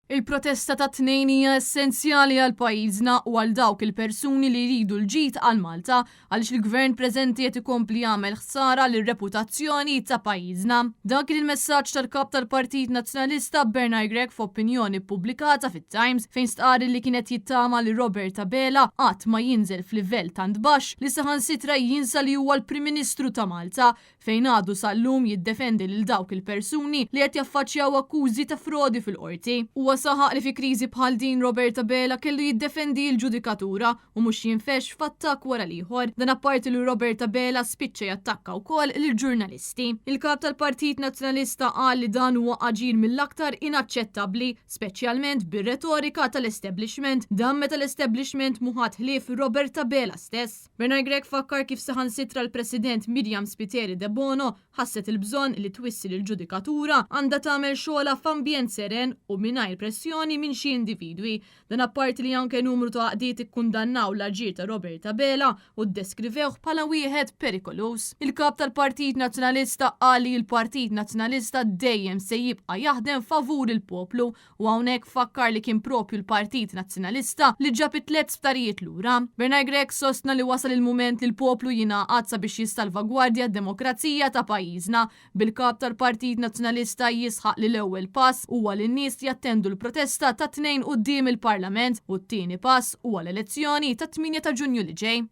Il-protesta tat-Tnejn hija essenzjali għal pajjiżna u għal dawk il-persuni li jridu l-ġid għal Malta għaliex il-Gvern preżenti qed ikompli jagħmel ħsara lir-reputazzjoni ta' pajjiżna. Dan kien il-messaġġ tal-Kap tal-Partit Nazzjonalista Bernard Grech f'opinjoni ppubblikata fit-Times fejn stqarr li kien qed jittama li Robert Abela qatt ma jinżel f'livell tant baxx li saħansitra jinsa li huwa l-Prim Ministru ta' Malta fejn għadu sal-lum jiddefendi lil dawk il-persuni li qed jaffaċċjaw akkużi ta' frodi fil-Qorti. Huwa saħaq li fi kriżi bħal din Robert Abela kellu jiddefendi l-ġudikatura u mhux jinfexx f'attakk wara l-ieħor. Dan apparti li Robert Abela spiċċa jattakka wkoll lill-ġurnalisti. Il-Kap tal-Partit Nazzjonalista qal li dan huwa aġir mill-aktar inaċċettabbli, speċjalment bir-retorika tal-establishment, dan meta l-establishment mhu ħadd ħlief Robert Abela stess. Bernard Grech fakkar kif saħansitra l-President Myriam Spiteri Debono ħasset il-bżonn li twissi li l-ġudikatura għandha tagħmel xogħolha f'ambjent seren u mingħajr pressjoni minn xi individwi. Dan apparti li anke numru ta' għaqdiet ikkundannaw l-aġir ta' Robert Abela u ddeskrivewh bħala wieħed perikoluż. Il-Kap tal-Partit Nazzjonalista qal li l-Partit Nazzjonalista dejjem se jibqa' jaħdem favur il-poplu U hawnhekk fakkar li kien propju l-Partit Nazzjonalista li ġab it-tlett sptarijiet lura. Bernard Grech sostna li wasal il-mument li l-poplu jingħaqad sabiex jissalvagwardja d-demokrazija ta' pajjiżna, bil-Kap tal-Partit Nazzjonalista jisħaq li l-ewwel pass huwa li n-nies jattendu l-protesta tat-Tnejn quddiem il-Parlament u t-tieni pass huwa l-elezzjoni tat-tmienja ta' Ġunju li ġej.